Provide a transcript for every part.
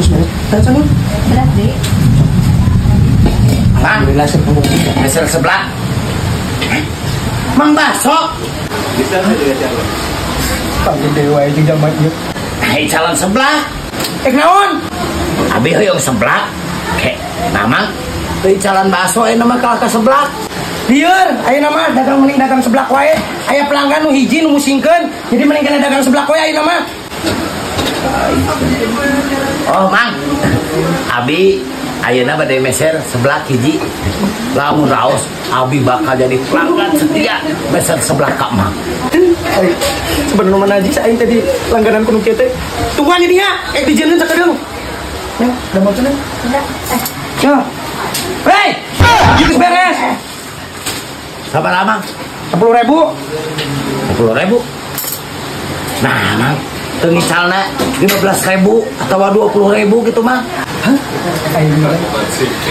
Terus beres. Teh Beras deui. Alhamdulillah sepuluh. Meser seblak. Mang Baso. Bisa enggak Panggil dewa jeung jalma ieu. Hai calon seblak. Ek naon? Abi hoyong seblak. Ke, mamang euy calon bakso ayeuna mah kalah ka seblak. Lieur, ayeuna mah dagang mending dagang seblak wae. Aya pelanggan nu hiji nu musingkeun, jadi mending kana dagang seblak wae ayeuna mah. Oh, Mang. Abi ayeuna bade meser seblak hiji. Lamun raos abi bakal jadi pelanggan setia meser seblak ka Mang. Sebenarnya mah najis aing tadi langganan kudu kieu teh. Tungguan ini nya, dijieun sakedeung. Neng, udah mau cenah? Enggak. Ya. Hei, geus beres. Sabaraha, Mang? 10.000. 10.000. Nah, Mang, teu ngisalna 15.000 atau 20.000 gitu, Mang. Hah?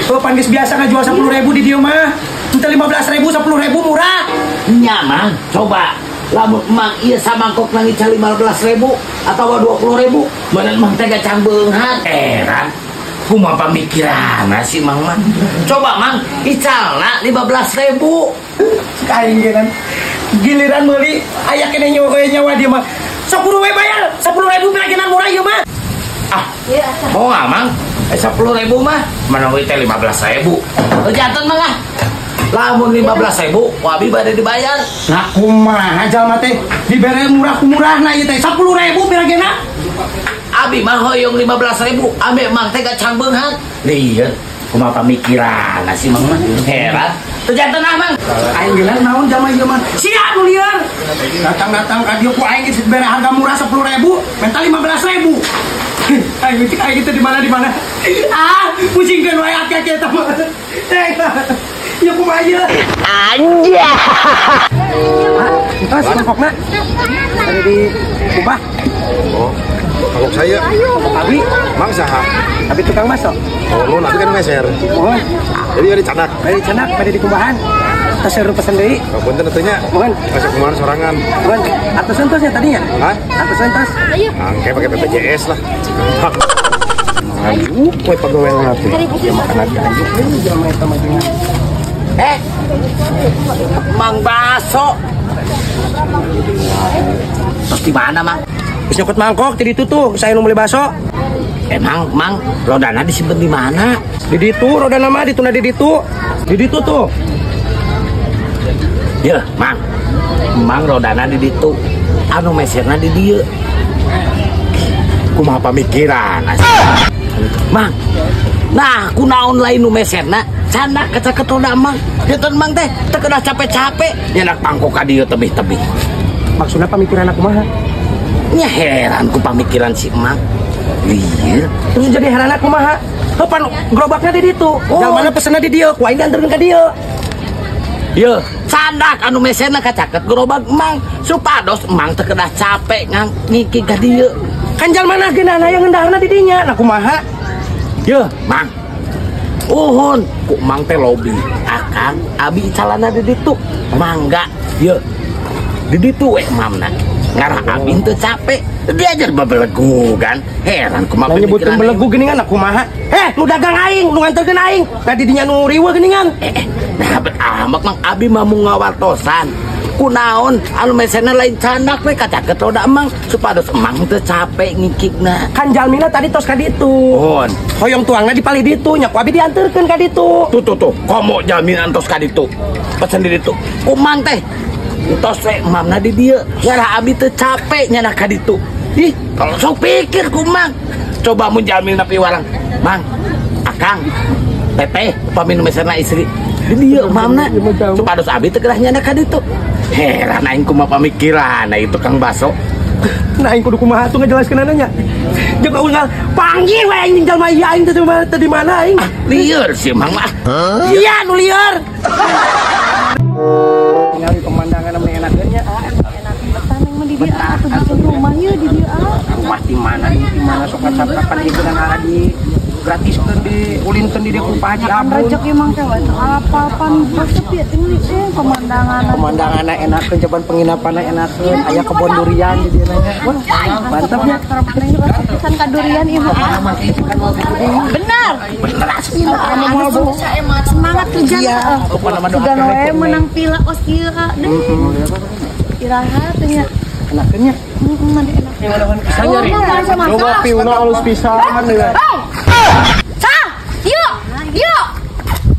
Oh, pan geus biasa ngajual 10.000 di dieu mah. Henteu 15.000, 10.000 murah. Nya, Mang, coba lamun Mang ieu samangkok ngical 15.000 atau 20.000, meureun Mang teh gacang beunghar. Heran. Kumaha pamikiranna si Mang mah? Coba Mang, icalna 15.000. Cek aing ge kan. Giliran meuli aya keneh nyawa dia mah. 10 we bayar, 10.000 piragenan murah ieu mah. Ah, mau nggak Mang? 10.000 mah, mana we teh 15.000. Jantan mah lah. Lamun 15.000, wabi bade dibayar. Nah, kumaha jalma teh dibere murah ku murahna ieu teh 10.000 piragena. Abi mah hoyong 15.000, ambe Mang teh gacang beunghar. Lieur, kumaha pamikiranna si Mang mah? Heran. Teu jantan ah Mang. Aing geus naon jalma ieu mah. Sia nu lieur. Datang-datang ka dieu ku aing geus dibere harga murah 10.000, menta 15.000. Aing cek aing teh di mana di mana. Ah, pusingkeun wae aki-aki eta mah. Ya kumaha ieu? Anjay. Ah, mangkokna. Ada di kubah. Oh, mangkok saya. Abi, Mang saha? Abi tukang bakso. Oh, nu abi kan meser. Mohon. Jadi ada canak. Bari canak, bari di kubahan. Tos seru pesen deui. Oh, punten atuh nya. Mohon. Masuk kumaha sorangan. Mohon. Atusan tosnya tadinya? Hah? Atusan tos. Angke pakai BPJS lah. Aduh, kue pegawai ngati. Ya makan lagi aja. Jelema eta mah jeung. Mang Baso. Terus di mana, Mang? Geus nyokot mangkok ti ditu tuh, saya nu meuli bakso. Emang, Mang, rodana disimpen di mana? Di ditu, rodana mah dituna di ditu. Di ditu tuh. Ya, Mang. Mang rodana di ditu. Anu meserna di dieu. Kumaha pamikiran? Mang. Nah, kunaon lain nu meserna? Candak kacaket roda Mang. Janten Mang teh teu kedah capek-capek nyenak pangkok ka dieu tebih-tebih. Maksudna pamikiran aku mah? Nya heran ku pamikiran si Mang. Lieur. Terus jadi heran aku mah. Heuh pan gerobakna di ditu. Oh. Jalmana pesenna di dieu, ku aing dianterkeun ka dieu. Ye, candak anu meserna kacaket gerobak Mang. Supados Mang teu kedah capek ngang ngiki ka dieu. Kan jalmana geunana yang ngendaharna di dinya. Nah kumaha? Ye, Mang. Uhun, ku Mang teh lobi. Akang abi calana di ditu. Mangga, ye. Di ditu we mamna. Ngarah abi teu capek. Diajar babelegu kan. Heran kumaha Lah nyebutin pemikiran belegu geuningan aku kumaha? Nu dagang aing, nu nganterkeun aing. Nah di dinya nu riweuh geuningan. Nah bet amak Mang abi mah mung ngawartosan. Kunaon anu mesenna lain candak we kacaket roda Emang supados Emang teu capek ngikikna. Kan jalmina tadi tos ka ditu. Mohon. Hoyong tuangna dipalih ditu nya ku abi dianterkeun ka ditu. Tuh tuh tuh, komo jalmina entos ka ditu. Pesen di ditu. Kumang teh entos we emamna di dieu. Ngarah abi teu capek nyana ka ditu. Ih, kalau sok pikir kumang. Coba mun jalmina piwarang. Mang, Akang, Teteh, upami nu mesenna istri. Di dieu emamna. Supados abi teu kedah nyana ka ditu. Heran aing kumaha pamikiran nah itu Kang Baso. Nah aing kudu kumaha tuh ngejelaskeunana nya. Jeung unggal panggil we aing jeung jalma ieu aing teh di mana aing. Ah, lieur sih Mang mah. Iya nu lieur. Ningali pemandangan anu enakeun nya. Enak betah neng mah di dieu ah atuh bikin rumah ieu di dieu ah. Rumah di mana di mana sok ngacaprakan ieu dan di Digratiskeun diulinkeun di dieu ku Pak Haji Abun. Rezeki mang teh apa-apa resep ya ini pemandangan. Pemandanganna enakeun, coban penginapanna enakeun, aya kebon durian di dieu nya. Wah, mantap ya. Pisan ka durian ieu. Benar. Bener asli semangat kerja. Sugan we menang pila kos ieu deh. Istirahat nya. Enakeun nya. Heeh, pisan nyari. Coba piuna alus pisan deui. Sah, yuk. Yuk.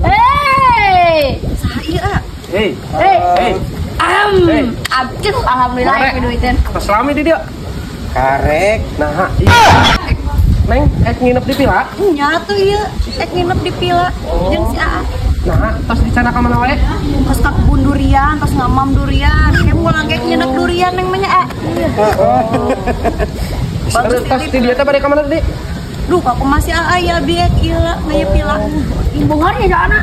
Hei. Sah ieu. Hei. Hei. Abcus alhamdulillah ieu duiteun. Tos lami di dieu. Karek. Nah, Neng, ek nginep di pila? Nya tuh ieu, ek nginep di pila jeung si Aa. Nah, tos dicana ka mana wae? Tos ka kebun durian, tos ngamam durian. Kayak pulang kayak nginep durian neng mah nya, Aa. Terus tos di dieu teh bade ka mana tadi? Duh, aku masih Aa ya abi ek ieu ngaya pila. Imbungan ya anak.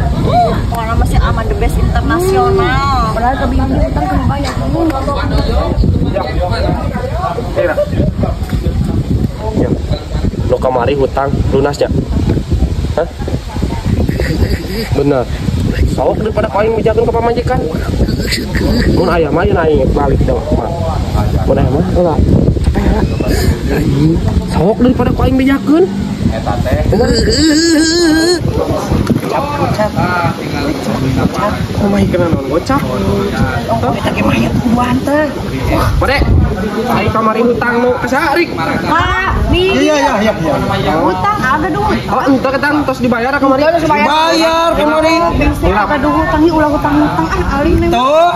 Pokoknya masih aman the best internasional. Padahal kebingung utang kudu bayar. Ya. Lo kamari hutang lunasnya. Hah? Bener. Sok daripada kau aing mijakeun ka pamajikan. Mun aya mah ayeuna aing balik dah mah. Mun aya mah heula. Sok daripada kau aing mijakeun. Eta teh. Gocap. Kumaha kana naon gocap? Eta ge mayat kuduan teh. Bade. Aing kamari hutang nu ka saha Rik? Pak, di. Iya. Hutang ada duit. Oh, ente ketang tos dibayar kamari. Bayar kamari. Ada duit hutang ulah hutang-hutang ah alih neng. Tuh.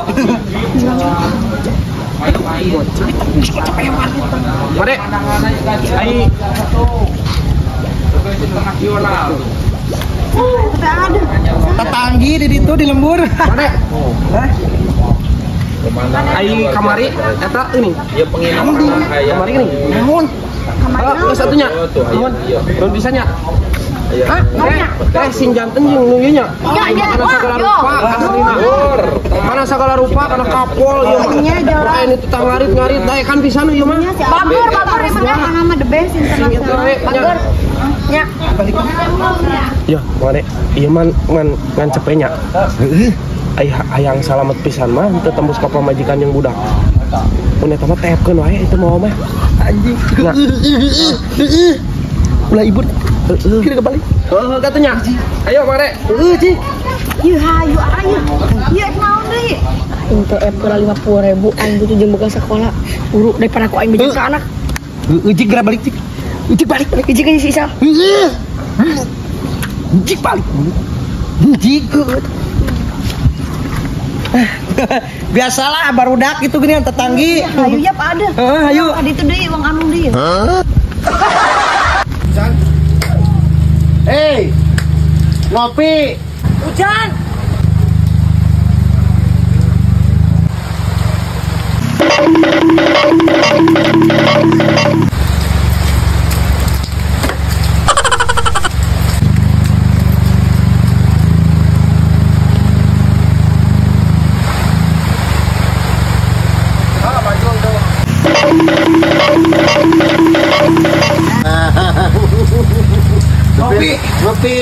Bade. Aing ada. Tetanggi di ditu di lembur. Bade. Hah? Ai kamari eta ini. Ieu penginapan aya. Kamari gini. Naon? Kamari. Geus atunya. Nuhun. Nuhun pisan nya. Hah? Teh sing janten jeung nu ieu nya. Kana sagala rupa aslina. Kana sagala rupa kana kapol ieu mah. Lain itu tah ngarit-ngarit daekan pisan ieu mah. Bageur, bageur emang nama the best internasional. Bageur. Nya. Ya, mane ieu man ngan cepenya. Heeh. Hayang salamet pisan mah teu tembus ka pamajikan jeung budak. Mun eta mah teepkeun wae itu mau mah. Anjing. Nah. Ulah ibut. Heeh. Kira kebalik. Heeh, katunya. Ayo, Mare. Heeh, Cik. Ieu hayu ayo. Ieu naon deui? Aing teh ep 50.000 aing butuh jeung boga sakola. Buru daripada ku aing beja ka anak. Heeh, Cik geura balik, Cik. Cik balik. Cik si Isal. Heeh. Cik balik. Cik. Biasalah barudak gitu gini tetanggi. Hayu yap ada. Heeh, hayu. Ada itu deui wong anu deui. Hah? Hei. Ngopi. Hujan. Ngopi, ngopi.